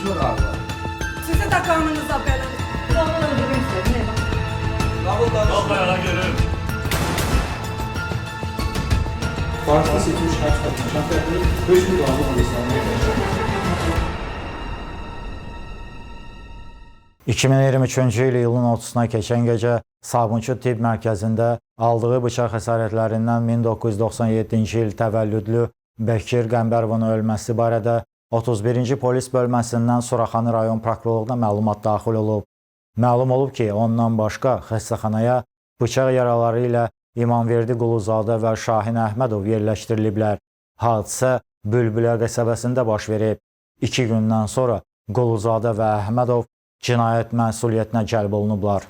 Düşmür ağla. Sizi də qanınıza belə. Onu öldürmək istədim. Vallahi görürüm. Farsda seçilmiş həbs tapmışam tədbiri hökmü qanun olmasına. 2023-cü il iyulun 30-na keçən gecə Sabunçu Tibb Mərkəzində aldığı bıçaq xəsarətlərindən 1997-ci il təvəllüdlü Bəkir Qəmbərovun ölməsi barədə 31-ci polis bölməsindən Suraxanı rayon prokurorluğuna məlumat daxil olub. Məlum olub ki, ondan başqa xəstəxanaya bıçaq yaraları ilə İmamverdi Quluzadə və Şahin Əhmədov yerləşdiriliblər. Hadisə Bülbülə qəsəbəsində baş verib. 2 gündən sonra Quluzadə və Əhmədov cinayət məsuliyyətinə cəlb olunublar.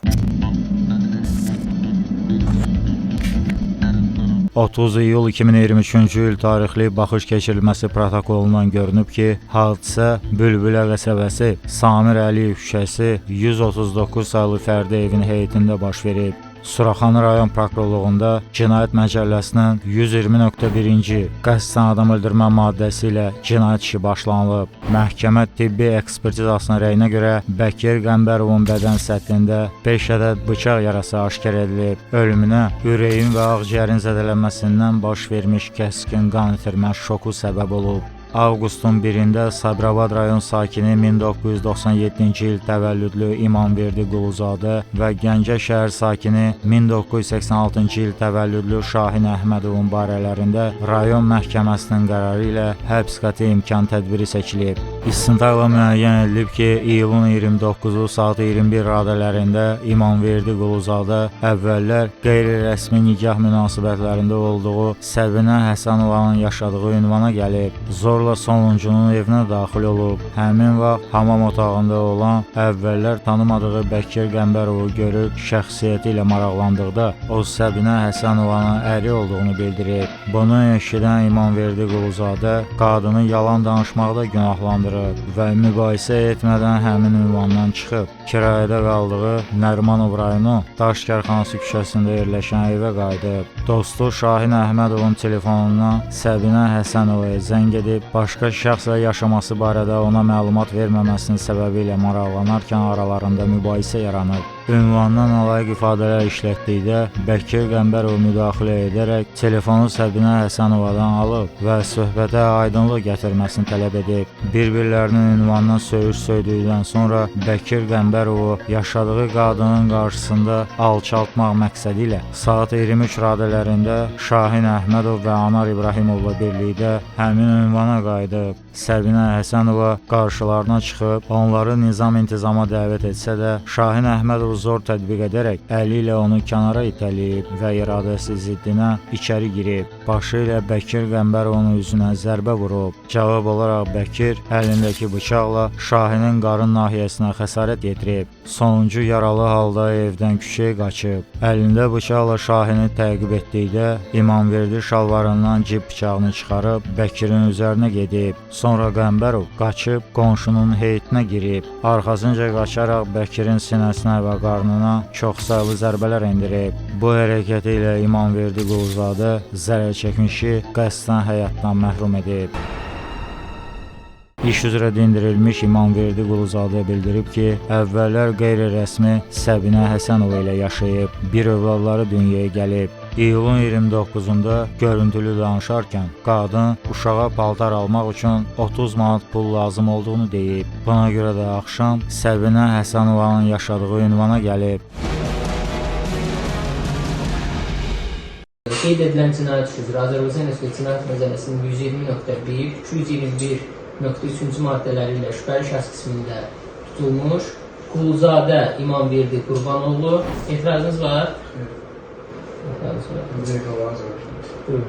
30 iyul 2023-cü il tarixli baxış keçirilməsi protokolundan görünüb ki, hadisə Bülbülə qəsəbəsi Samir Əliyev küçəsi 139 saylı fərdi evin heyətində baş verib. Suraxanı rayon prokurorluğunda Cinayət Məcəlləsinin 120.1-ci qəsdən adam öldürmə maddəsi ilə cinayət işi başlanılıb. Məhkəmə tibbi ekspertizasının rəyinə görə Bəkir Qəmbərovun bədən səthində 5 ədəd bıçaq yarası aşkar edilib. Ölümünə ürəyin və ağciyərin zədələnməsindən baş vermiş kəskin qan itirmə şoku səbəb olub. Avqustun 1-də Sabirabad rayon sakini 1997-ci il təvəllüdlü İmamverdi Quluzadə və Gəncə şəhər sakini 1986-cı il təvəllüdlü Şahin Əhmədovun barələrində rayon məhkəməsinin qərarı ilə həbs qəti imkan tədbiri seçilib. İstintaqla müəyyən edilib ki, iyulun 29-u saat 21 radələrində İmamverdi Quluzadə əvvəllər qeyri-rəsmi nikah münasibətlərində olduğu Səbinə Həsənovanın yaşadığı ünvana gəlib. Zorla sonuncunun evinə daxil olub. Həmin vaxt hamam otağında olan əvvəllər tanımadığı Bəkir Qəmbərovu görüb şəxsiyyəti ilə maraqlandıqda o Səbinə Həsənovanın əri olduğunu bildirib. Bunu eşidən İmamverdi Quluzadə qadını yalan danışmaqda günahlandırıb və mübahisə etmədən həmin ünvandan çıxıb. Kirayədə qaldığı Nərimanov rayonu Daş Kərxanası küçəsində yerləşən evə qayıdıb. Dostu Şahin Əhmədovun telefonundan Səbinə Həsənovaya zəng edib başqa şəxslə yaşaması barədə ona məlumat verməməsinin səbəbi ilə maraqlanarkən aralarında mübahisə yaranıb. Ünvandan nalayiq ifadələr işlətdikdə Bəkir Qəmbərov müdaxilə edərək telefonu Səbinə Həsənovadan alıb və söhbətə aydınlıq gətirməsini tələb edib. Bir-birlərinin ünvanından söyüş söydükdən sonra Bəkir Qəmbərovu yaşadığı qadının qarşısında alçaltmaq məqsədi ilə saat 23 radələrində Şahin Əhmədov və Anar İbrahimovla birlikdə həmin ünvana qayıdıb. Səbinə Həsənova qarşılarına çıxıb onları nizam-intizama dəvət etsə də Şahin Əhmədov zor tətbiq edərək əli ilə onu kənara itələyib və iradəsi ziddinə içəri girib. Başı ilə Bəkir Qəmbərovun üzünə zərbə vurub. Cavab olaraq Bəkir əlindəki bıçaqla Şahinin qarın nahiyəsinə xəsarət yetirib. Sonuncu yaralı halda evdən küçəyə qaçıb. Əlində bıçaqla Şahini təqib etdikdə İmamverdi şalvarından cib bıçağını çıxarıb Bəkirin üzərinə gedib. Sonra Qəmbərov qaçıb qonşunun heyətinə girib. Arxasınca qaçaraq Bəkirin sinəsinə və qarnına çoxsaylı zərbələr endirib. Bu hərəkəti ilə İmamverdi Quluzadə zərər çəkmişi qəsdən həyatdan məhrum edib. İş üzrə dindirilmiş İmamverdi Quluzadə bildirib ki, əvvəllər qeyri-rəsmi Səbinə Həsənova ilə yaşayıb, bir övladları dünyaya gəlib. İyulun 29-da görüntülü danışarkən qadın uşağa paltar almaq üçün 30 manat pul lazım olduğunu deyib. Buna görə də axşam Səbinə Həsənovanın yaşadığı ünvana gəlib. Qeyd edilən cinayət işi üzrə Azərbaycan Respublikası Cinayət Məcəlləsinin 120.1, 221.3-cü maddələri ilə şübhəli şəxs qismində tutulmuş Quluzadə İmamverdi Qurbanoğlu. Etirazınız var? Etirazınız var. Buyurun.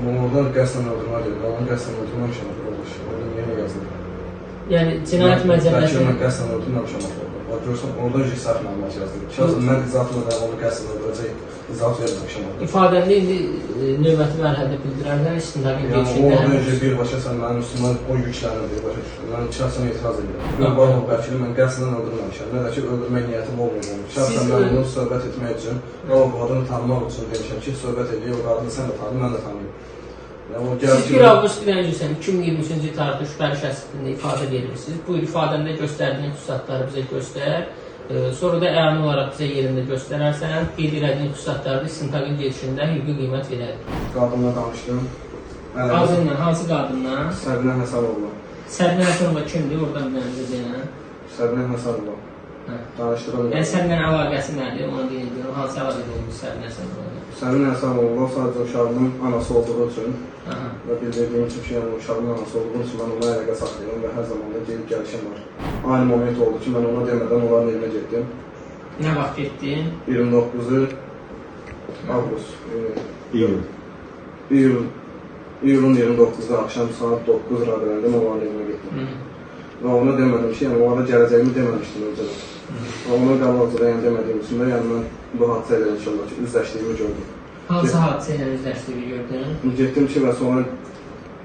Oradan qəsdən öldürmə gedir. Onu qəsdən öldürməmişəm. Orada niyə yazılır? Yəni Cinayət Məcəlləsinin Mən qəsdən öldürməmişəm. Bax görürsən, orada səhv məlumat yazılır. Şəxsən mən izahatla da onu qəsdən öldürəcək izahat verməmişəm orada. İfadəndə indi növbəti mərhələdə bildirərlər istintaqın Yəni gedişində. orada birbaşa sən mənim üstümə o yüklənir, birbaşa düşür. Mən şəxsən etiraz edirəm. Qurbanov Bəkiri mən qəsdən öldürməmişəm. Nə də ki öldürmək niyyətim olmayıb onun. Şəxsən mən onu söhbət etmək üçün, o qadını tanımaq üçün demişəm ki, söhbət edək, o qadını sən də tanı, mən də tanıyım. Yəni, o Siz 1 avqust 2023-cü tarixdə şübhəli şəxs qismində ifadə verirsiniz. Bu ifadəndə göstərdiyin xüsusiyyətləri bizə göstər. Sonra da əyani olaraq bizə yerində göstərərsən, qeyd elədiyin xüsusiyyətlərdə istintaqın gedişində hüquqi qiymət verərik. Qadınla danışdım. Qadınla, hansı qadınla? Səbinə Həsənova. Səbinə Həsənova kimdir? Oradan bir dənə bizə deyən. Səbinə Həsənova. Danışdırım. Yəni səninlə əlaqəsi nədir? Ona deyin, hansı əlaqədə olmuş Səbinə Həsənova? Səbinə Həsənova sadəcə uşağımın anası olduğu üçün və bildirdiyim üçün ki, yəni uşağımın anası olduğu üçün mən ona əlaqə saxlayıram və hər zaman da gedib gəlişim var. Aynı moment oldu ki, mən ona demədən onların evinə getdim. Nə vaxt getdin? 29-u avqust. İyul. İyulun 29-da axşam saat 9 radələrində mən onların evinə getdim. Və ona demədim ki, yəni onlara gələcəyimi deməmişdim öncədən. Və ona qabaqcada yəni demədiyim üçün də yəni mən bu hadisə ilə inşallah ki, üzləşdiyimi gördüm. Hansı hadisə ilə üzləşdiyini gördün? Getdim ki, və sonra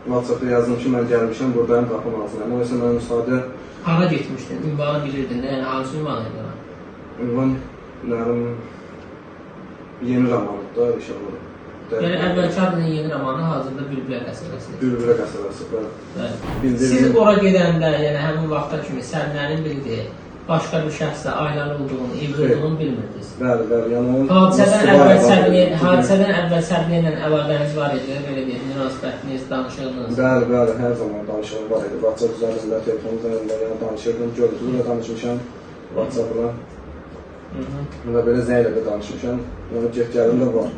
WhatsApp-da yazdım ki, mən gəlmişəm, buradayım, qapının ağzındayım. O isə mənə müsadə... Hara getmişdin? Ünvanı bilirdin də, yəni hansı ünvan idi o? Ünvan, nərim, yeni romanıdır da, inşallah. Yəni, əvvəlki adının yeni romanı hazırda Bülbülə qəsəbəsidir. Bülbülə qəsəbəsi, bəli. Siz ora gedəndə, yəni həmin vaxta kimi Səbinənin bildiyi başqa bir şəxslə ailəli olduğunu, evli olduğunu bilmirdiniz. Bəli, bəli. Yəni, Hadisədən əvvəl Səbinə ilə əlaqəniz var idi, belə deyək, münasibətiniz, danışığınız. Bəli, bəli, hər zaman danışığım var idi. WhatsApp üzərində, telefon üzərində, yəni danışırdım, görüntülü də danışmışam WhatsApp-la. Və belə zəng ilə də danışmışam, yəni get-gəlim də var.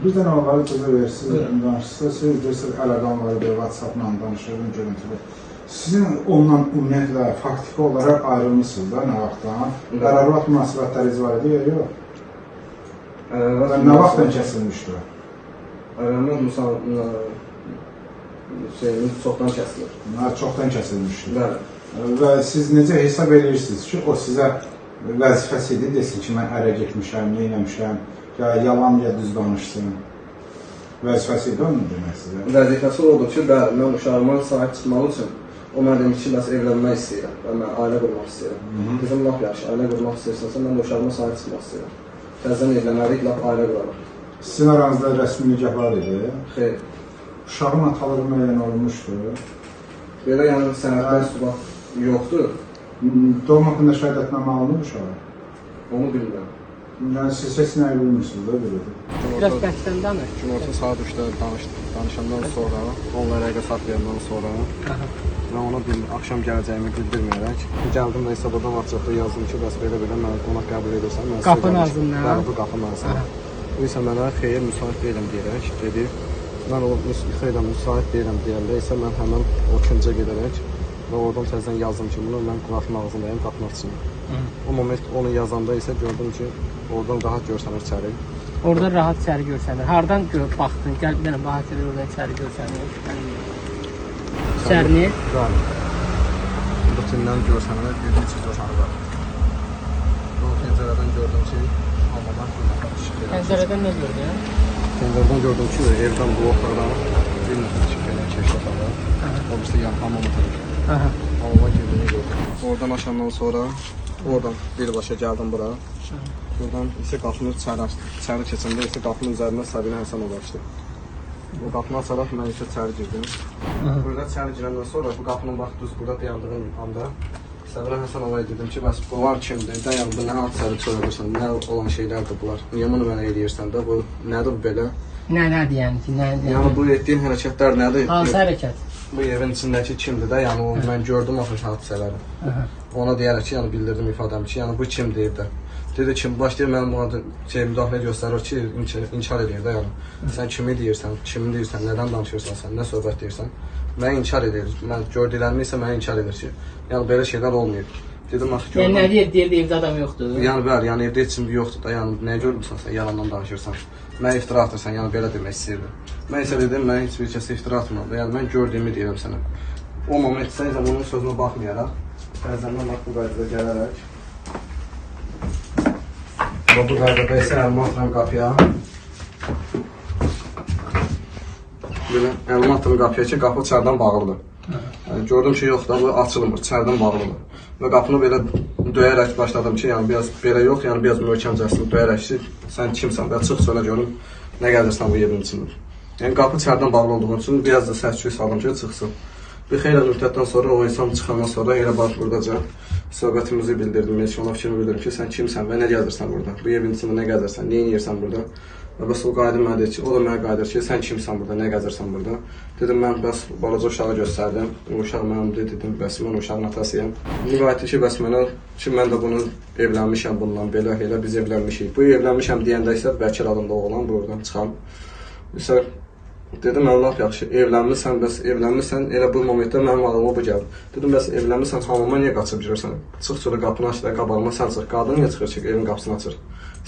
Bir dənə olar, icazə verirsiniz, danışsa, siz deyirsiniz, əlaqəm var idi, WhatsApp-la danışırdım, görüntülü. Sizin ondan ümumiyyətlə, faktiki olaraq ayrılmışsınız da nə vaxtdan? Ər-arvad münasibətləriniz var idi, ya yox? Nə vaxtdan kəsilmişdi o? Ər-arvad şeyimiz çoxdan kəsilir. Çoxdan kəsilmişdi. Bəli. Və siz necə hesab edirsiniz ki, o sizə vəzifəsi idi, desin ki, mən ərə getmişəm, neynəmişəm, ya yalan ya düz danışsın. Vəzifəsi idi onun demək sizə? Vəzifəsi oldu ki, bəli, mən uşağıma sahib çıxmaq üçün o mənə demiş ki, bəs evlənmək istəyirəm və mən ailə qurmaq istəyirəm. Dedim, lap yaxşı, ailə qurmaq istəyirsənsə, mən də uşağıma sahib çıxmaq istəyirəm. Təzədən evlənərik, lap ailə qurarıq. Sizin aranızda rəsmi nikah var idi? Xeyr. Uşağın atalığı müəyyən olmuşdu? Belə, yəni, sənədlər sübat yoxdur. Doğum haqqında şəhadətnamə alınıb uşağa? Onu bilmirəm. Yəni, siz heç nəyi bilmirsiniz da, belə. Biraz bərkdən danış. Günorta saat 3-də danışandan sonra, onlara əlaqə saxlayandan sonra və ona axşam gələcəyimi bildirməyərək gəldim və isə burada WhatsApp-da yazdım ki, bəs belə-belə mən qonaq qəbul edirsən. Qapının ağzından? Bəli, bu qapının ağzından. Bu isə mənə xeyr, müsait deyiləm deyərək dedi. Mən o xeyr, müsait deyiləm deyəndə isə mən həmən o küncə gedərək və oradan təzədən yazdım ki, bunu mən qapının ağzındayım, qapını açın. O moment onu yazanda isə gördüm ki, oradan rahat görsənir içəri. Orada rahat içəri görsənir. Hardan baxdın? Gəl bir dənə bax, oradan içəri görsənir. İçərini? Bəli. Bütündən görsənir, bir neçə görsənir var. O pəncərədən gördüm ki, hamamdan bir nəfər işıq gedir. Pəncərədən nə gördün? Pəncərədən gördüm ki, evdən bu otaqdan bir nəfər işıq gedir, keçdi otağa. O birisi yan hamama tərəf. Hamama girdiyini gördüm. Oradan aşandan sonra, oradan birbaşa gəldim bura. Buradan isə qapını içəri keçəndə isə qapının üzərində Səbinə Həsənova açdı. Bu qapını açaraq mən isə içəri girdim. Burada içəri girəndən sonra bu qapının bax düz burada dayandığım anda Səbinə Həsənovaya dedim ki, bəs bunlar kimdir? Dayan, bu nə hadisələri törədirsən, nə olan şeylərdir bunlar? Niyə bunu mənə eləyirsən də? Bu nədir bu belə? Nədir yəni ki, nə? Yəni bu etdiyin hərəkətlər nədir? Hansı hərəkət? Bu evin içindəki kimdir də? Yəni o, mən gördüm axır hadisələri. Ona deyərək ki, yəni bildirdim ifadəmi ki, yəni bu kimdir evdə? Dedi ki, başlayır mənim buna müdaxilə göstərir ki, inkar edir də yəni. Sən kimi deyirsən, kimi deyirsən, nədən danışırsan sən, nə söhbət deyirsən. Mənə inkar edir. Mən gördüklərimi isə mənə inkar edir ki, yəni belə şeylər olmayıb. Dedim axı gördüm. Yəni nə deyir? Deyirdi evdə adam yoxdur. Yəni bəli, yəni evdə heç kim yoxdur da, yəni nəyə görmüsən sən, yalandan danışırsan. Mənə iftira atırsan, yəni belə demək istəyirdim. Mən isə dedim, mən heç bir kəsə iftira atmıram da, yəni mən gördüyümü deyirəm sənə. O moment isə bunun sözünə baxmayaraq, bəzəndən bax bu qaydada gələrək və bu qaydada isə əlimi atıram qapıya. Belə əlimi atıram qapıya ki, qapı içərdən bağlıdır. Yəni, gördüm ki, yox da, bu açılmır, içərdən bağlıdır. Və qapını belə döyərək başladım ki, yəni biraz belə yox, yəni biraz möhkəmcəsini döyərək ki, sən kimsən, və çıx söylə görüm, nə gəlirsən bu evin içində. Yəni qapı içəridən bağlı olduğu üçün biraz da səs-küy saldım ki, çıxsın. Bir xeyli müddətdən sonra o insan çıxandan sonra elə bax buradaca söhbətimizi bildirdim. Mən ona fikrimi bildirdim ki, sən kimsən və nə gəzirsən burada? Bu evin içində nə gəzirsən, nə edirsən burada? Və bəs o qayıdır mənə deyir ki, o da mənə qayıdır ki, sən kimsən burada, nə gəzirsən burada? Dedim, mən bəs balaca uşağı göstərdim. O uşaq mənimdir, dedim, bəs mən uşağın atasıyam. Bu qayıtdı ki, bəs mənə ki, mən də bunu evlənmişəm bundan, belə, elə biz evlənmişik. Bu evlənmişəm deyəndə isə Bəkir adında oğlan buradan çıxan. Isə dedim, mən lap yaxşı, evlənmirsən, bəs evlənmirsən, elə bu momentdə mənim ağlıma bu gəldi. Dedim, bəs evlənmirsən, hamama niyə qaçıb girirsən? Çıx şöyle qapını aç da qabağıma sən çıx. Qadın niyə çıxır ki, evin qapısını açır?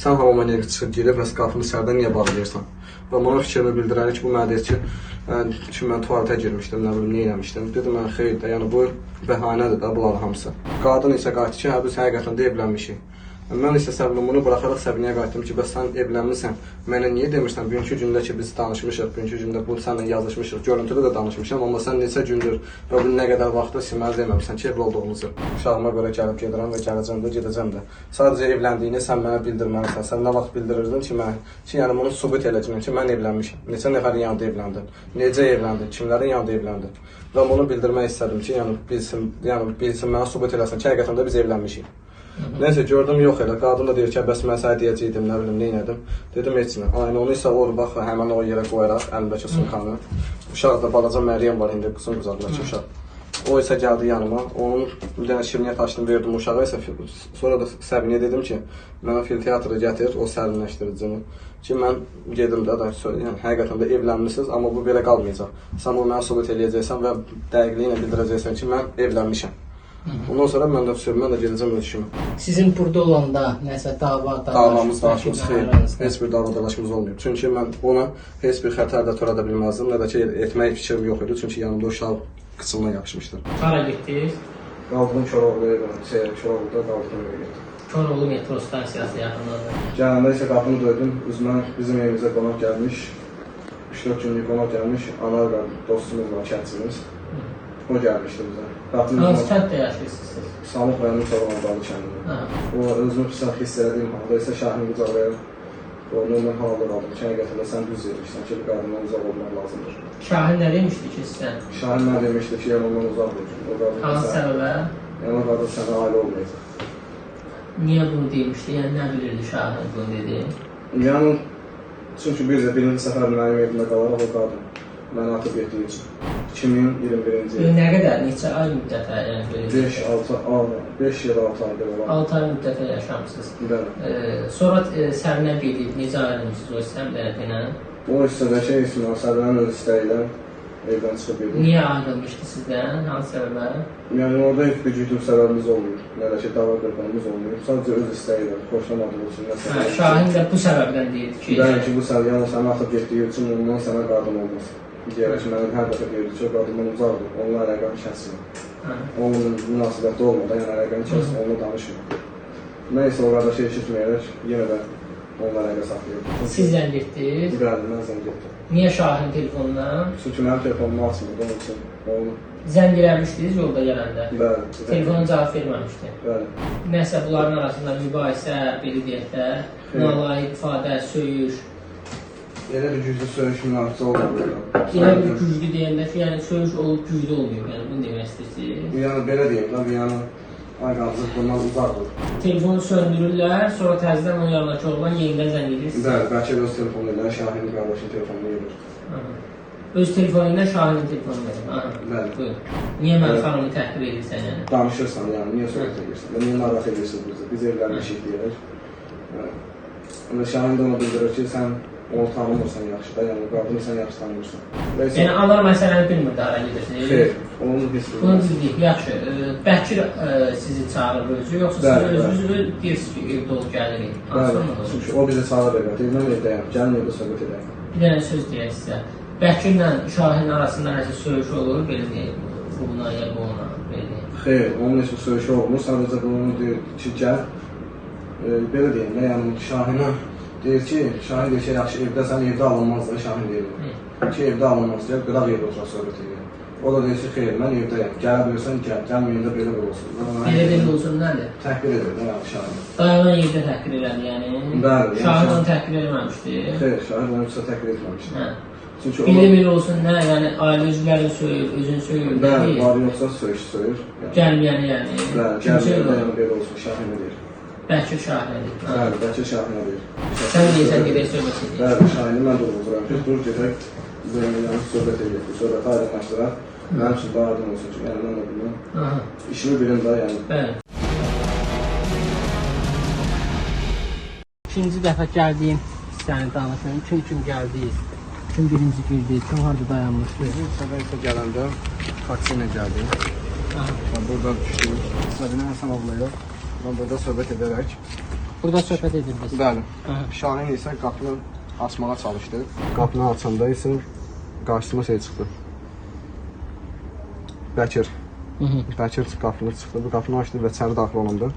Sən hamama niyə çıxır girib, bəs qapını içəridən niyə bağlayırsan? Və buna fikrimi bildirərik ki, bu mənə deyir ki, mən tualetə girmişdim, nə bilim, nə eləmişdim. Dedim, mən xeyr də, yəni bu bəhanədir də bunların hamısı. Qadın isə qayıtdı ki, hə, biz həqiqətən də evlənmişik. Mən isə səbrim bunu buraxaraq Səbinəyə qayıtdım ki, bəs sən evlənmirsən, mənə niyə demirsən? Bugünkü gündə ki, biz danışmışıq, bugünkü gündə bu səninlə yazışmışıq, görüntüdə də danışmışam, amma sən neçə gündür və bu nə qədər vaxtda mənə deməmişsən ki, evli olduğumuzu. Uşağıma görə gəlib gedirəm və gələcəm də, gedəcəm də. Sadəcə evləndiyini sən mənə bildirməlisən. Sən nə vaxt bildirirdin ki, mən, ki, yəni bunu sübut eləyəcəm ki, mən evlənmişəm. Neçə nəfərin yanında evləndin? Necə evləndin? Kimlərin yanında evləndin? Və bunu bildirmək istədim ki, yəni bilsin, mənə sübut eləsin ki, həqiqətən də biz evlənmişik. Neysə, gördüm, yox elə. Qadın da deyir ki, bəs mən sənə deyəcəkdim, nə bilim, nə elədim. Dedim, heç nə. Aynı onu isə o, bax, həmən o yerə qoyaraq, əlindəki sumkanı. Uşaq da balaca Məryəm var indi, qızın qucağındakı uşaq. O isə gəldi yanıma, onun bir dənə şirniyyat açdım, verdim uşağa isə. Sonra da Səbinəyə dedim ki, mənə fil teatrı gətir, o sərinləşdiricini. Ki, mən gedim də, yəni, həqiqətən də evlənmişsiniz, amma bu belə qalmayacaq. Sən bunu mənə sübut eləyəcəksən və dəqiqliyi ilə bildirəcəksən ki, mən evlənmişəm. Ondan sonra mən də gedəcəm öz işimə. Sizin burada olanda nəsə dava, davamız, dalaşımız xeyr, heç bir dava dalaşımız olmayıb. Çünki mən ona heç bir xətər də törədə bilməzdim, nə də ki, etmək fikrim yox idi. Çünki yanımda uşaq qıçımdan yapışmışdı. Hara getdiniz? Qaldım Koroğlu'ya, Koroğlu'da qaldım evə getdim. Koroğlu metro stansiyası yaxınlığında. Gələndə isə qapını döydüm, üzmə bizim evimizə qonaq gəlmiş, 3-4 günlük qonaq gəlmiş, ana və dostumuz var, kəndçimiz. O gəlmişdi bizə. Hansı kənddə yaşayırsınız siz? Samux rayonunun Koroğlu kəndində. O özümü pis hiss elədiyim halda isə Şahini qucaqlayaraq onunla halda qaldım ki, həqiqətən də sən düz demişsən ki, bu qadından uzaq olmaq lazımdır. Şahin nə demişdi ki sizə? Şahin nə demişdi ki, yəni ondan uzaq dur. Hansı səbəbə? Yəni o qadın sənə ailə olmayacaq. Niyə bunu demişdi? Yəni nə bilirdi Şahin bunu dedi? Yəni, çünki bir də birinci səfər mənim evimdə qalaraq o qadın məni atıb getdiyi üçün. 2021-ci il. Nə qədər? Neçə ay müddətə? Yəni 5 il 6 ay belə olar. 6 ay müddətə yaşamısınız. Bəli. Sonra Səbinə gedib, necə ayrılmışsınız o hissəmlə? O hissədəki Səbinənin öz istəyi ilə evdən çıxıb gedir. Niyə ayrılmışdı sizdən? Hansı səbəbə? Yəni orada heç bir güclü səbəbimiz olmayıb. Nə də ki, dava qırğınımız olmayıb. Sadəcə öz istəyi ilə, xoşlamadığı üçün nəsə. Hə, Şahin də bu səbəbdən deyirdi ki... Bəli ki, bu səbəb, yəni səni atıb getdiyi üçün ondan sənə qadın olmaz. Deyərək ki, mənim hər dəfə deyirdi ki, o qadından uzaqdır, onunla əlaqəni kəssin. Onunla münasibətdə olmadan, yəni əlaqəni kəssin, onunla danışmır. Mən isə o qardaşı eşitməyərək yenə də onunla əlaqə saxlayırdım. Siz zəng etdiniz? Bəli, mən zəng etdim. Niyə Şahin telefonundan? Çünki mənim telefonumu açmırdı, onun üçün. Onu... Zəng eləmişdiniz yolda gələndə? Bəli. Telefona cavab verməmişdi? Bəli. Nəsə bunların arasında mübahisə, belə deyək də, nalayiq ifadə, söyüş. Elə bir güclü söyüş münaqişə olmadı. Elə bir güclü deyəndə ki, yəni söyüş olub güclü olmayıb, yəni bunu demək istəyirsiniz. Yəni belə deyim də, yəni ay qancıq bundan uzaqdır. Telefonu söndürürlər, sonra təzədən onun yanındakı oğlan yenidən zəng edir. Bəli, Bəkir öz telefonu ilə, Şahinin qardaşının telefonunu edir. Öz telefonu ilə Şahinin telefonu ilə. Bəli. Buyur. Niyə mən xanımı təhqir edirsən yəni? Danışırsan yəni, niyə söhbət edirsən? Niyə narahat edirsiniz bizi? Biz evlənmişik deyərək. Şahin də ona bildirir ki, sən onu tanımırsan yaxşı da, yəni qadını sən yaxşı tanımırsan. Yəni anar məsələni bilmirdi hara gedirsiniz? Xeyr, onun heç bilmir. Bunu bildik, yaxşı. Bəkir sizi çağırır özü, yoxsa siz özünüzü deyirsiniz ki, evdə olub gəlirik? Bəli, çünki o bizi çağırır evdə, mən evdəyəm, gəlin evdə söhbət edəyim. Bir dənə söz deyək sizə. Bəkirlə Şahin arasında nəsə söyüş olur, belə deyək, buna ya bu ona, belə deyək. Xeyr, onun heç bir söyüşü olmur, sadəcə bunu deyir ki, gəl, belə deyim də, yəni Şahinə deyir ki, Şahin deyir ki, yaxşı evdə sən evdə alınmaz da, Şahin deyir. Ki, evdə alınmaz, deyir, qıraq yerdə oturaq söhbət edir. O da deyir ki, xeyr, mən evdəyəm, gələ bilirsən, gəl, gəlməyəndə belə belə olsun. Belə belə olsun nədir? Təhqir edir də, yəni Şahin. Dayanan yerdə təhqir elədi, yəni? Bəli. Şahin onu təhqir eləməmişdi? Xeyr, Şahin onu heç təhqir etməmişdi. Çünki Bilim il olsun nə, yəni ailə üzvləri söyür, özünü söyür, nə Bəli, deyir? var yoxsa söyüş söyür. Yəni, Gəlməyəni yəni. Bəli, Kim gəlməyəndə söyür? yəni belə olsun, Şahinə deyir. Bəkir Şahinə deyir. Ha. Bəli, Bəkir Şahinə deyir. Sən deyirsən gedək söhbət edək. Bəli, Şahini mən durğuzuram ki, dur gedək, yəni söhbət edək, bu söhbəti aydınlaşdıraq. Mənim üçün də aydın olsun ki, yəni mən də bilməm. Aha. İşimi bilim də, yəni. Bəli. İkinci dəfə gəldiyin hissəni danışın. Kim kim gəldi? Kim birinci girdi? Kim harda dayanmışdı? Bizim səfər isə gələndə taksi ilə gəldik. Aha. Və buradan düşdük. Səbinə Həsənovla mən burada söhbət edərək. Burada söhbət edirdiniz. Bəli. Aha. Şahin isə qapını açmağa çalışdı. Qapını açanda isə qarşısına şey çıxdı. Bəkir. Hı -hı. Bəkir qapını çıxdı. Bu qapını açdı və içəri daxil olundu.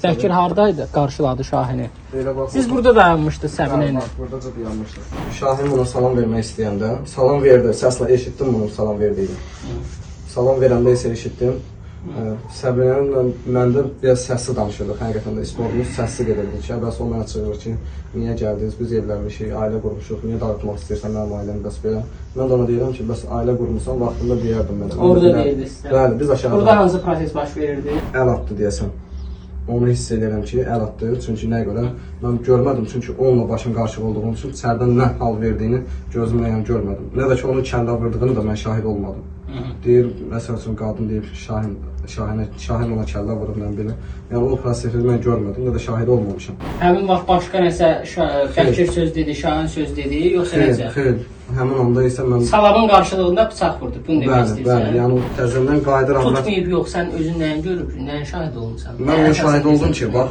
Bəkir hardaydı? Qarşıladı Şahini. Elə bax. Siz burada dayanmışdınız Səbinə Bəli, ilə. bax, buradaca dayanmışdı. Şahin buna salam vermək istəyəndə salam verdi. Səslə eşitdim bunun salam verdiyini. Salam verəndə isə eşitdim. Səbinənin məndə biraz səsli danışırdıq. Həqiqətən də sporumuz səsli gedirdi ki, bəs o mənə çığırır ki, niyə gəldiniz, biz evlənmişik, ailə qurmuşuq, niyə dağıtmaq istəyirsən mənim ailəmi, bəs belə. Mən də ona deyirəm ki, bəs ailə qurmusan, vaxtında deyərdim mənə. Orada deyirdiniz sizə. Bəli, biz aşağıda. Burada hansı proses baş verirdi? Əl atdı deyəsən. Onu hiss edirəm ki, əl atdı. Çünki nəyə görə? Mən görmədim. Çünki onunla başım qarışıq olduğum üçün içəridən nə hal verdiyini gözümlə yəni görmədim. Nə də ki onun kəllə vurdığını da mən şahid olmadım. Deyir, məsəl üçün qadın deyir Şahin ona kəllə vurub mən belə. Yəni o prosesi mən görmədim, nə də şahid olmamışam. Həmin vaxt başqa nəsə Bəkir söz dedi, Şahin söz dedi, yoxsa Xeyr, necə? xeyr. Həmin anda isə mən Salamın qarşılığında bıçaq vurdu. Bunu demək Bəli, istəyirsən? bəli. Yəni o təzədən qayıdıram mən. Tutmayıb yox, sən özün nəyin görüb, nəyin şahid olmusan? Mən Nəyə onun şahidi əsasən oldum ki, bax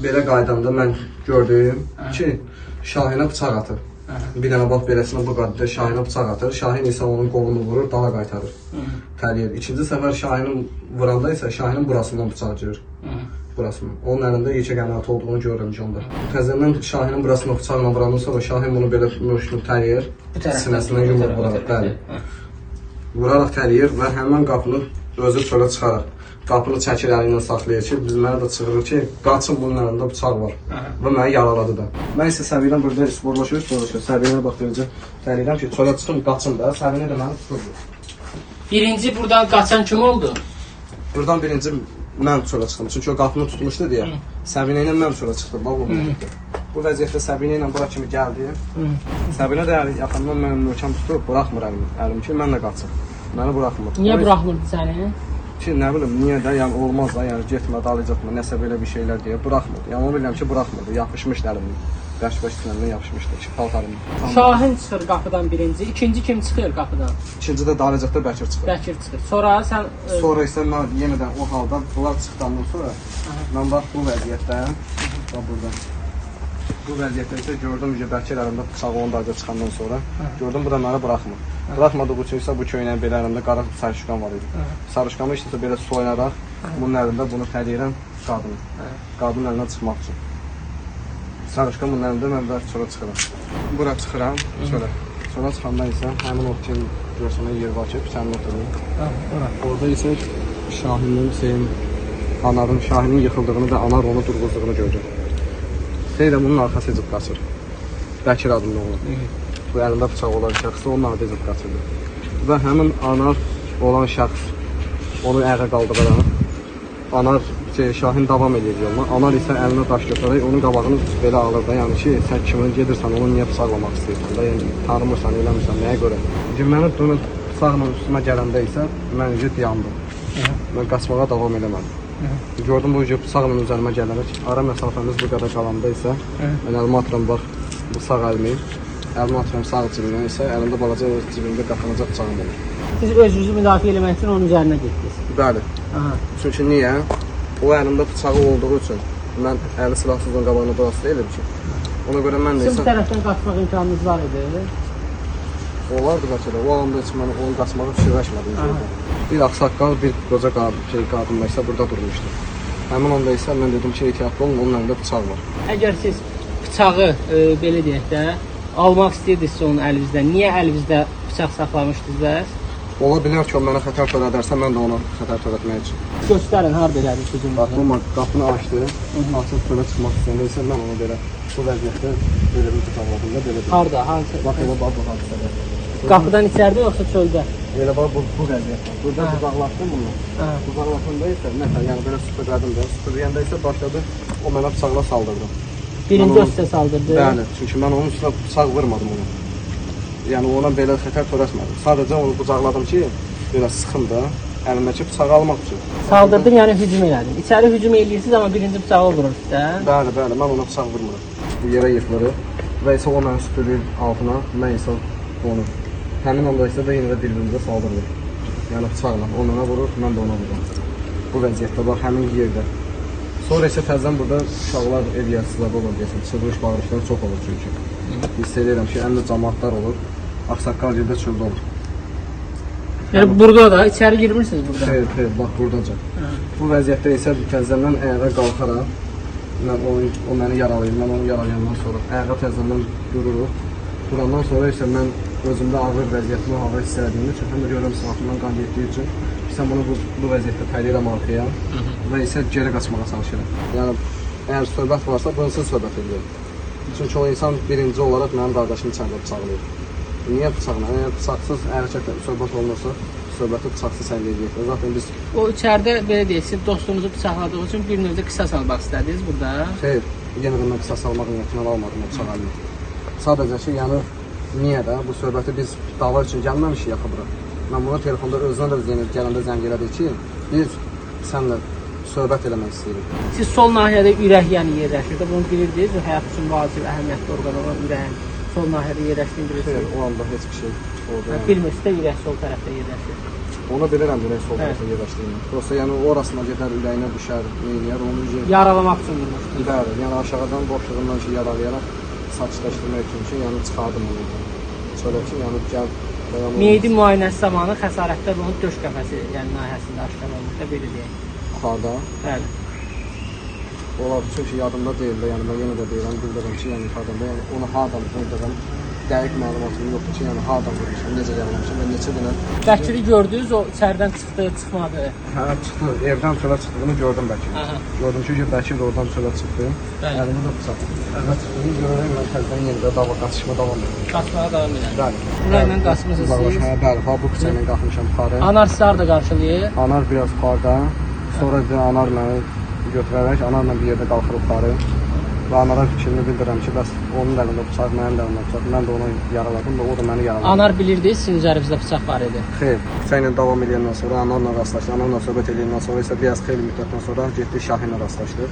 belə qaydamda mən gördüm ki, Şahinə bıçaq atır. Bir dənə bax beləsinə bu qədər Şahinə bıçaq atır. Şahin isə onun qolunu vurur, dala qaytarır. Təliyir. İkinci səfər Şahinin vuranda isə Şahinin burasından bıçaq girir. Burasından. Onun əlində yekə qənaət olduğunu görürəm ki, onda. Təzədən Şahinin burasına bıçaqla vurandan sonra Şahin bunu belə müşnü təliyir. Bu tərəfdən, Sinəsindən bu yumruq tərəfdən, vuraraq, bəli. Hə. Vuraraq təliyir və həmin qapını özü çölə çıxarır. Qapını çəkir əli ilə saxlayır ki, biz mənə də çığırır ki, qaçın bunun əlində bıçaq var. Və məni yaraladı da. Mən isə Səbinə burada sporlaşır, sporlaşır. Səbinə bax deyəcək, təliyirəm ki, çölə çıxın, qaçın da. Səbinə də məni tuturdu. Birinci buradan qaçan kim oldu? Buradan birinci mən çölə çıxdım. Çünki o qapını tutmuşdu deyə. Səbinə ilə mən çölə çıxdım. Bax bu vəziyyətdə. Bu vəziyyətdə Səbinə ilə bura kimi gəldi. Səbinə də əli yaxından mənim möhkəm tutub, buraxmır əlimi. Əlimi ki, mən də qaçım. Məni buraxmır. Niyə O- buraxmırdı səni? Ki, nə bilim, niyə də, yəni olmaz da, yəni getmə, dalıcatma, nəsə belə bir şeylər deyə buraxmırdı. Yəni onu bilirəm ki, buraxmırdı, yapışmışdı əlimdən. Bəş-bəş sinəmdən yapışmışdı ki, paltarımdan. Şahin çıxır qapıdan birinci, ikinci kim çıxır qapıdan? İkinci də dalıcaqda Bəkir çıxır. Bəkir çıxır. Sonra sən Sonra isə mən yenə də o halda bunlar çıxdandan sonra mən bax bu vəziyyətdə, bax burada. Bu vəziyyətdə isə gördüm ki, Bəkir əlimdə bıçağı onun dalınca çıxandan sonra gördüm bu da məni buraxmır. Buraxmadığı üçün isə bu köynəyin belə əlimdə qara sarışqan var idi. Sarışqanı işte belə soyaraq bunun əlində bunu təliyirəm qadını. Qadının əlindən çıxmaq üçün. Sarışqan bunun əlində mən də çölə çıxıram. Bura çıxıram çölə. Çölə çıxanda isə həmin o kim görsənən yer var ki, sənin oturur. Orada isə Şahinin, şeyin, Anarın, Şahinin yıxıldığını və Anar onu durğuzduğunu gördüm. Seyirəm bunun arxası cıb qaçır. Bəkir adında oğlan. Bu əlində bıçaq olan şəxs onun arxası cıb qaçırdı. Və həmin Anar olan şəxs onu ayağa qaldıraraq Anar Şahin davam edir yoluna. Anar isə əlinə daş götürərək onun qabağını belə alır da, yəni ki, sən kimin gedirsən, onu niyə bıçaqlamaq istəyirsən da, yəni tanımırsan, eləmirsən, nəyə görə? Məni bunu bıçaqla üstümə gələndə isə mən dayandım. Mən qaçmağa davam eləmədim. Gördüm bu bıçaqla üzərimə gələrək ara məsafəmiz bu qədər qalanda isə mən əlimi atıram bax bu sağ əlimi, əlimi atıram sağ cibimdən isə əlimdə balaca cibimdə qapanacaq bıçağım olur. Siz özünüzü müdafiə eləmək üçün onun üzərinə getdiniz. Bəli. Aha. Çünki niyə? O əlimdə bıçağı olduğu üçün mən əli silahsız onun qabağına durası deyildim ki. Ona görə mən də Sizin bu isə tərəfdən qaçmaq imkanınız var idi. olardı bəlkə də. O anda heç mən onu qaçmağı fikirləşmədim. Bir ağsaqqal, bir qoca qadın isə burada durmuşdu. Həmin anda isə mən dedim ki, ehtiyatlı olun, onun əlində bıçaq var. Əgər siz bıçağı belə deyək də almaq istəyirdinizsə onun əlinizdən, niyə əlinizdə bıçaq saxlamışdınız bəs? Ola bilər ki, o mənə xətər törədərsə, mən də ona xətər törətmək üçün. Göstərin, harda elədiniz hücumu? Bax, bu qapını açdı, açıb çölə çıxmaq istəyəndə isə mən ona belə Bu vəziyyətdə belə bir qucaqladım da belə. Harda? Hansı? Bax elə bax bu hadisədə. Qapıdan içəridə yoxsa çöldə? Elə bax bu vəziyyətdə. Burada qucaqlaşdım bununla. Qucaqlaşanda isə nəsə, yəni belə süpürlədim də. Süpürləyəndə isə başladı o mənə bıçaqla saldırdı. Birinci o sizə saldırdı. Bəli, çünki mən onun üstünə bıçaq vurmadım ona. Yəni ona belə xətər törətmədim. Sadəcə onu qucaqladım ki, belə sıxım da əlimdəki bıçağı almaq üçün. Saldırdın, yəni hücum elədin. İçəri hücum eləyirsiniz, amma birinci bıçağı vurur sizə. Bəli, bəli, mən ona bıçaq vurmuram. Yerə yıxılırıq və isə o məni süpürür altına, mən isə onu. Həmin anda isə də yenə də bir-birimizə saldırırıq. Yəni bıçaqla. O mənə vurur, mən də ona vururam. Bu vəziyyətdə bax həmin yerdə. Sonra isə təzədən burada uşaqlar ev yiyəsizlər olur deyəsən, çığırış bağırışlar çox olur çünki. Hiss edirəm ki, ən də camaatlar olur, ağsaqqal yerdə çöldə olur. Yəni burada da içəri girmirsiniz burada. Xeyr, xeyr, bax buradaca. Bu vəziyyətdə isə təzədən ayağa qalxaraq, mən o məni yaralayır, mən onu yaralayandan sonra ayağa təzədən dururuq. Durandan sonra isə mən özümdə ağır vəziyyətimi, ağır hiss elədiyim üçün, həm də görürəm silahımdan qan getdiyi üçün, sən bunu bu vəziyyətdə pəliyirəm arxaya və isə geri qaçmağa çalışıram. Yəni, əgər söhbət varsa, bunsuz söhbət edirəm. Çünki o insan birinci olaraq mənim qardaşımı içəridə bıçaqlayır. Niyə bıçaqla? Əgər bıçaqsız hərəkətlə söhbət olunursa, söhbəti bıçaqsız həll edirik. Zaten biz... O içəridə, belə deyək, siz dostunuzu bıçaqladığı üçün bir növdə qisas almaq istədiniz burada? Xeyr, yenə də mən qisas almaq niyyətinə almadım o bıçaq əlinə. Sadəcə ki, yəni, niyə də bu söhbəti biz dava üçün gəlməmişik yaxı bura. Mən bunu telefonda özünə də gələndə zəng elədik ki, biz sənlə söhbət eləmək istəyirik. Siz sol nahiyədə ürək yəni yerləşir də, bunu bilirdiniz, o həyat üçün vacib, əhəmiyyətli orqan olan ürəyin sol nahiyədə yerləşdiyini bilirsiniz. Xeyr, o anda heç bir şey orada. Yəni. Bilmirsiniz də ürək sol tərəfdə yerləşir. Onu bilirəm ürək sol tərəfdə yerləşdiyini. Yoxsa yəni orasına gedər, ürəyinə düşər, neynəyər, onu... Yaralamaq üçün vurmuşdunuz. Bəli, yəni aşağıdan boşluğundan ki, yaralayaraq sakitləşdirmək üçün ki, yəni çıxardım onu. Çölə ki, yəni gəl... Meyidi müayinəsi zamanı xəsarətlər onun döş qəfəsi, yəni nahiyəsində aşkar olmuş da, belə deyək. Yuxarıda? Bəli. Olar, çünki yadımda deyil də, yəni mən yenə də deyirəm, bildirəm ki, yəni yuxarıdan da, yəni onu hardan vurduğum dəqiq məlumatım yoxdur ki, yəni hardan vurmuşam, necə yaralamışam və neçə dənə... Bəkiri gördünüz, o içəridən çıxdı, çıxmadı? Hə, çıxdı, evdən çölə çıxdığını gördüm Bəkiri. Gördüm ki, Bəkir də oradan çölə çıxdı, əlimi də bıçaq. Evə çıxdığını görərək mən təzədən yenə də dava, qaçışma davam edirəm. Qaçmağa davam edirəm. Bəli. Burayla qaçmısınız siz? Hə, bəli, bu küçə ilə qalxmışam yuxarı. Anar sizi harda qarşılayır? Anar biraz yuxarıda, sonra anar məni götürərək, anarla bir yerdə qalxır yuxarı. Və anara fikrini bildirəm ki, bəs onun da əlində bıçaq, mənim də əlində bıçaq, mən də onu yaraladım və o da məni yaraladı. Anar bilirdi, sizin üzərinizdə bıçaq var idi? Xeyr, küçə ilə davam edəndən sonra anarla rastlaşdı, anarla söhbət edəndən sonra isə biraz xeyli müddətdən sonra getdi Şahinlə rastlaşdı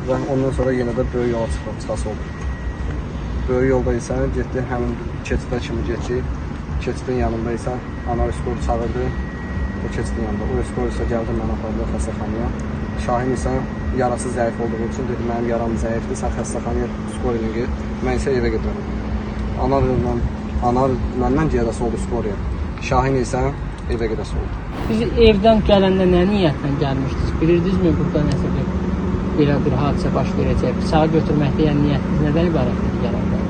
və ondan sonra yenə də böyük yola çıxıb, çıxası oldu. Böyük yolda isə getdi, həmin keçidə kimi getdi, keçidin yanında isə anar skoru çağırdı, o keçidin yanında, o skoru isə gəldi, məni apardı xəstəxanaya. Şahin isə yarası zəif olduğu üçün dedi, mənim yaram zəifdir, sən xəstəxanaya skor ilə get, mən isə evə gedirəm. Anar məndən gedəsi oldu skoruya, Şahin isə evə gedəsi oldu. Siz evdən gələndə nə niyyətlə gəlmişdiniz? Bilirdinizmi burada nəsə bir, belə bir hadisə baş verəcək? Bıçağı götürməkdə yəni niyyətiniz nədən ibarət idi gələndə?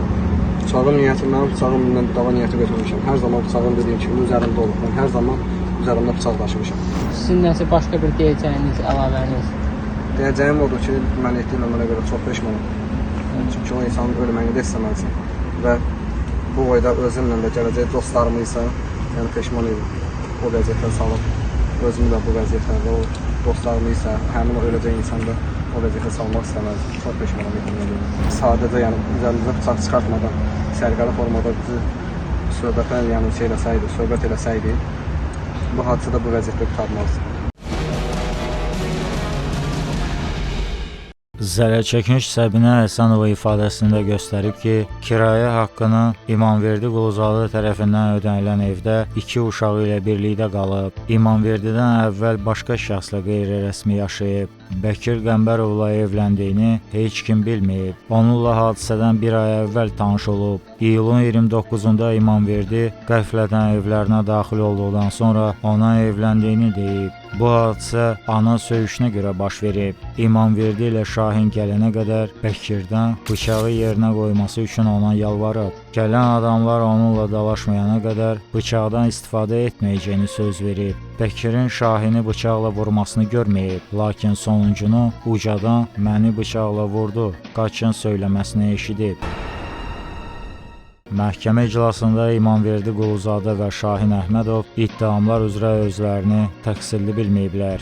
Bıçağın niyyəti, mənim bıçağım mən dava niyyəti götürmüşəm. Hər zaman bıçağın dediyim kimi üzərimdə olub. Mən hər zaman üzərimdə bıçaq daşımışam. Sizin nəsə başqa bir deyəcəyiniz, əlavəniz? Deyəcəyim odur ki, mən etdiyim əmələ görə çox peşmanam. Çünki o insanın ölməyini də istəməzdim. Və bu boyda özümlə də gələcək dostlarımı isə yəni peşman idim. O vəziyyətə salıb, özümü də bu vəziyyətlərdə, o dostlarımı isə həmin o öləcək insanı da o vəziyyətə salmaq istəməzdim. Çox peşmanam etdiyimə görə. Sadəcə yəni üzərimizə bıçaq çıxartmadan səliqəli formada bizi söhbətə, yəni şey eləsəydi, söhbət eləsəydi, bu hadisə də bu vəziyyətdə qurtarmazdı. Zərər çəkmiş Səbinə Həsənova ifadəsində göstərib ki, kirayə haqqını İmamverdi Quluzadə tərəfindən ödənilən evdə iki uşağı ilə birlikdə qalıb. İmamverdidən əvvəl başqa şəxslə qeyri-rəsmi yaşayıb. Bəkir Qəmbərovla evləndiyini heç kim bilməyib. Onunla hadisədən bir ay əvvəl tanış olub. İyulun 29-da İmamverdi qəflətən evlərinə daxil olduqdan sonra ona evləndiyini deyib. Bu hadisə ana söyüşünə görə baş verib. İmamverdi ilə Şahin gələnə qədər Bəkirdən bıçağı yerinə qoyması üçün ona yalvarıb. Gələn adamlar onunla dalaşmayana qədər bıçaqdan istifadə etməyəcəyini söz verib. Bəkirin Şahini bıçaqla vurmasını görməyib, lakin sonuncunu ucadan məni bıçaqla vurdu, qaçın söyləməsini eşidib. Məhkəmə iclasında İmamverdi Quluzadə və Şahin Əhmədov ittihamlar üzrə özlərini təqsirli bilməyiblər.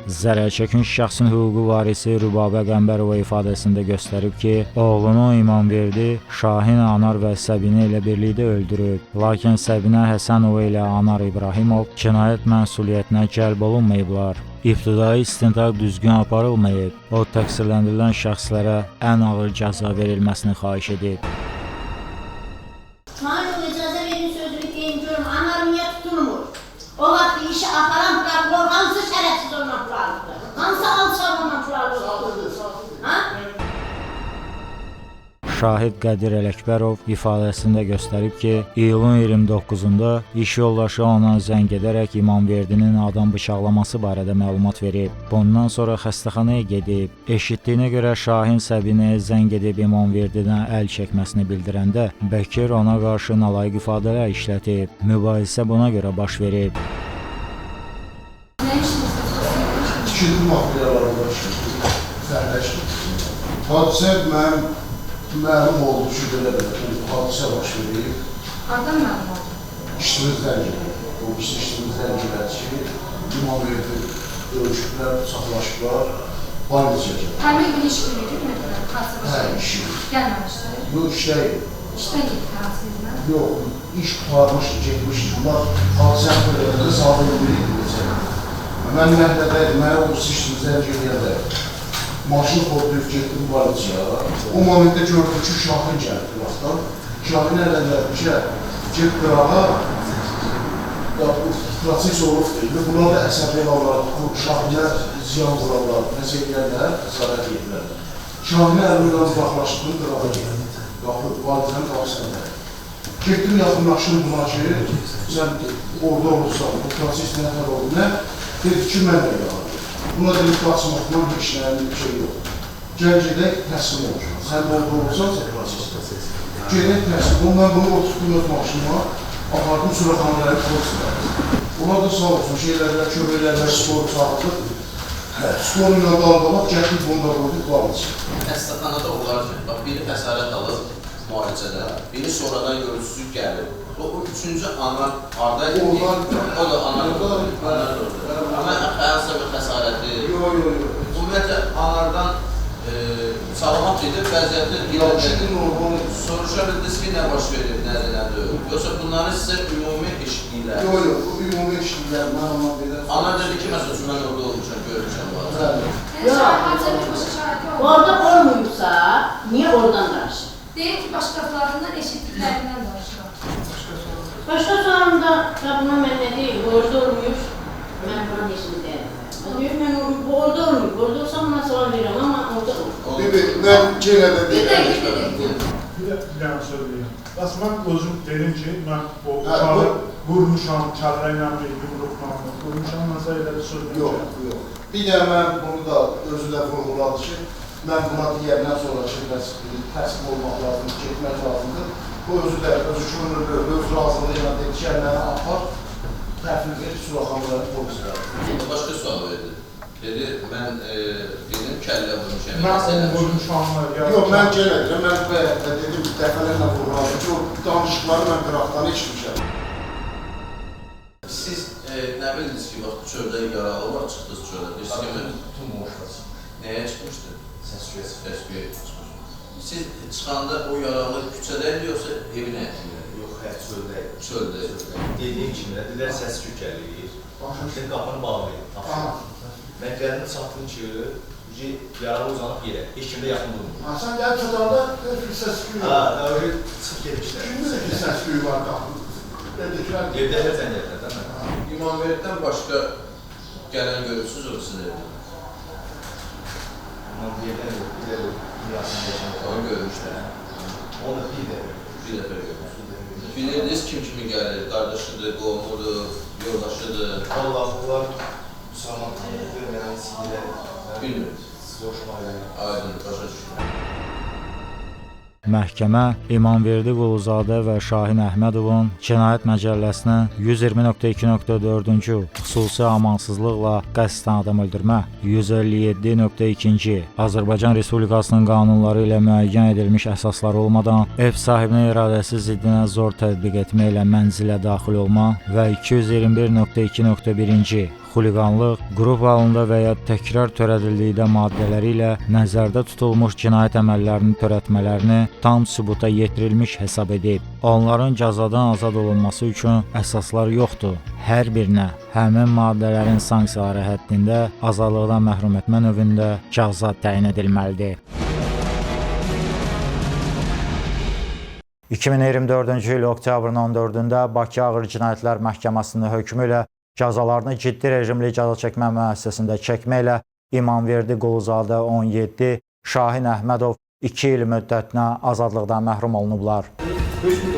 Zərər çəkmiş şəxsin hüquqi varisi Rübabə Qəmbərova ifadəsində göstərib ki, oğlunu İmamverdi Şahin, Anar və Səbinə ilə birlikdə öldürüb. Lakin Səbinə Həsənova ilə Anar İbrahimov cinayət məsuliyyətinə cəlb olunmayıblar. İbtidai istintaq düzgün aparılmayıb. O, təqsirləndirilən şəxslərə ən ağır cəza verilməsini xahiş edib. Mənə icazə verin sözümü deyim görüm, Anar niyə tutulmur? O vaxt işi aparan prokuror hansı şərəfsiz ondan pul alıbdır? Hansı alçaq ondan pul alıbdır? Ha? Şahid Qədir Ələkbərov ifadəsində göstərib ki, iyulun 29-da iş yoldaşı ona zəng edərək İmamverdinin adam bıçaqlaması barədə məlumat verib. Bundan sonra xəstəxanaya gedib. Eşitdiyinə görə Şahin Səbinəyə zəng edib İmamverdidən əl çəkməsini bildirəndə Bəkir ona qarşı nalayiq ifadələr işlətib. Mübahisə buna görə baş verib. Nə işləyirsiniz? Tikinti materiallarında işləyir, fərqləşdir. Hadisə mənim məlum oldu ki, belə-belə hadisə baş verib. Hardan məlum oldu? İşçimizdən gəlir. O birisi işçimizdən gəlir ki, İmamverdi döyüşüblər, bıçaqlaşıblar, balnica gəlir. Həmin gün iş günü idi, məsələn, hadisə baş Hə, verib. iş idi. Gəlməmişdi. Yox, işləyib. İşdən getdi hadisə yerinə. Yox, iş qurtarmışdı, getmişdi. Bunlar hadisəni törədəndə saat 11 idi necə. Mən məhəllədə idim, mənə o birisi işçimizdən gələyəndə maşın xodlayıb getdim balnicaya. O momentdə gördüm ki, Şahin gəldi qıraqdan. Şahin ələdilər ki, get qırağa, ya, bu proses olubdur. İndi bunlar da əsəbi olanlar, Şahinə ziyan vuranlar, nəsə eləyənlər, xəsarət yedilər. Şahinə əlimlə uzaqlaşdım, qırağa getdim. Qapı, valideyn qapısında. Getdim, yaxınlaşdım buna ki, sən orada olursan, bu proses nə tər oldu, nə? Dedi ki, mən də yaradım. Buna dedim, qaçmaqdan heç nəyin bir şey yox. Gəl gedək, təslim ol. Sən də orada olursansa prosesdə. Gedək təslim ol. Mən bunu oturtdum öz maşınıma, apardım Suraxanların polisləri. Onlar da sağ olsun, şeylərlə, kömək elədilər, skoru çağırdı. Skoru ilə dalbalaq, gətirib bunu da qoyduq balınca. Xəstəxanada olarkən, bax, biri xəsarət alır müalicədə, biri sonradan görürsüzlük gəlir. O üçüncü Anar haradaydı? O da Anar. Anar hansısa bir xəsarəti. Yox, yox, yox. Ümumiyyətlə, Anardan salamat idi, vəziyyəti Yaxşı, normal. Soruşa bildiniz ki, nə baş verir, nədir, nədir? Yoxsa bunları sizə ümumi eşitdiklər? Yox, yox, bu ümumi eşitdiklər, mən ondan belə... Anar dedi ki, məsəl üçün, mən orada olmuşam, görmüşəm bu hadisəni. Bəli. Yəni Şahin hadisə birbaşa şahidi oldu. Orada olmayıbsa, niyə oradan danışır? Deyir ki, başqalarından eşitdiklərindən danışır. Başqa sualımda da buna mən nə deyim, orada olmayıb, mən buna heç nə deyərəm. Deyir, mən orada olmayıb, orada olsam buna sual verirəm, amma orada olmayıb. Bibi, mən yenə də Bir deyirəm. dəqiqə, bir dəqiqə. Bir dənə söz deyim. Bəs mən özüm dedim ki, mən o uşağı vurmuşam, kəllə ilə bir yumruqla vurmuşam, mən sənə elə bir söz deyim. Yox, yox. Bir də mən bunu da özü də vurğuladı ki, mən buna deyəndən sonra ki, bəs təslim olmaq lazımdır, getmək lazımdır. Bu özü də, özü könüllü, öz razılığı ilə dedi ki, məni apar, təhvil ver Suraxanların polisləri. Başqa sual verdi. Dedi, mən dedim, kəllə vurmuşam. Mən onu vurmuşam. Yox, mən yenə deyirəm, mən bayaq da dedim, dəfələrlə vurğuladım ki, o danışıqları mən qıraqdan eşitmişəm. Siz nə bildiniz ki, bax, çöldə yaralı var, çıxdınız çölə. Deyirsiniz ki, mən... Bütün qonşular çıxmışdı. Nəyə çıxmışdı? Səsküyə çıxmışdı. Səsküyə çıxmışdı. Siz çıxanda o yaralı küçədə idi, yoxsa evin həyətində? Yox, həyət çöldə idi. Çöldə idi. Dediyim kimi, dedilər səsküy gəlir. Sən qapını bağlayın. Mən gəldim, çatdım ki, yaralı uzanıb yerə. Heç kim də yaxın durmur. Ha, sən gəlib çatanda bir səsküy var. Ha, öyle çıxıb getmişlər. Kim bilir ki, səsküy var qapını? Evdəkilər... Evdəkilər zəng elədilər, də mən. İmamverdidən başqa gələn görürsünüz o sizin evdə? İmamverdidən yox, bir də Yasin geçən. Onu görmüşlər. Onu da bir dəfə. Bir dəfə görmüşlər. Bilirdiniz kim kimi gəlir? Qardaşıdır, qohumudur, yoldaşıdır? Vallahi bunlar müsəlman tanıyırdı, mən heç ilə... Bilmirdiniz. Soruşma ilə. Aydın, başa düşürəm. Məhkəmə İmamverdi Quluzadə və Şahin Əhmədovun Cinayət Məcəlləsinin 120.2.4-cü xüsusi amansızlıqla qəsdən adam öldürmə, 157.2-ci Azərbaycan Respublikasının qanunları ilə müəyyən edilmiş əsaslar olmadan ev sahibinin iradəsi ziddinə zor tətbiq etmə ilə mənzilə daxil olma və 221.2.1-ci xuliqanlıq, qrup halında və ya təkrar törədildikdə maddələri ilə nəzərdə tutulmuş cinayət əməllərini törətmələrini tam sübuta yetirilmiş hesab edib. Onların cəzadan azad olunması üçün əsaslar yoxdur. Hər birinə həmin maddələrin sanksiyaları həddində azadlıqdan məhrum etmə növündə cəza təyin edilməlidir. 2024-cü il oktyabrın 14-də Bakı Ağır Cinayətlər Məhkəməsinin hökmü ilə cəzalarını ciddi rejimli cəza çəkmə müəssisəsində çəkməklə İmamverdi Quluzadə 17, Şahin Əhmədov 2 il müddətinə azadlıqdan məhrum olunublar. Hökmü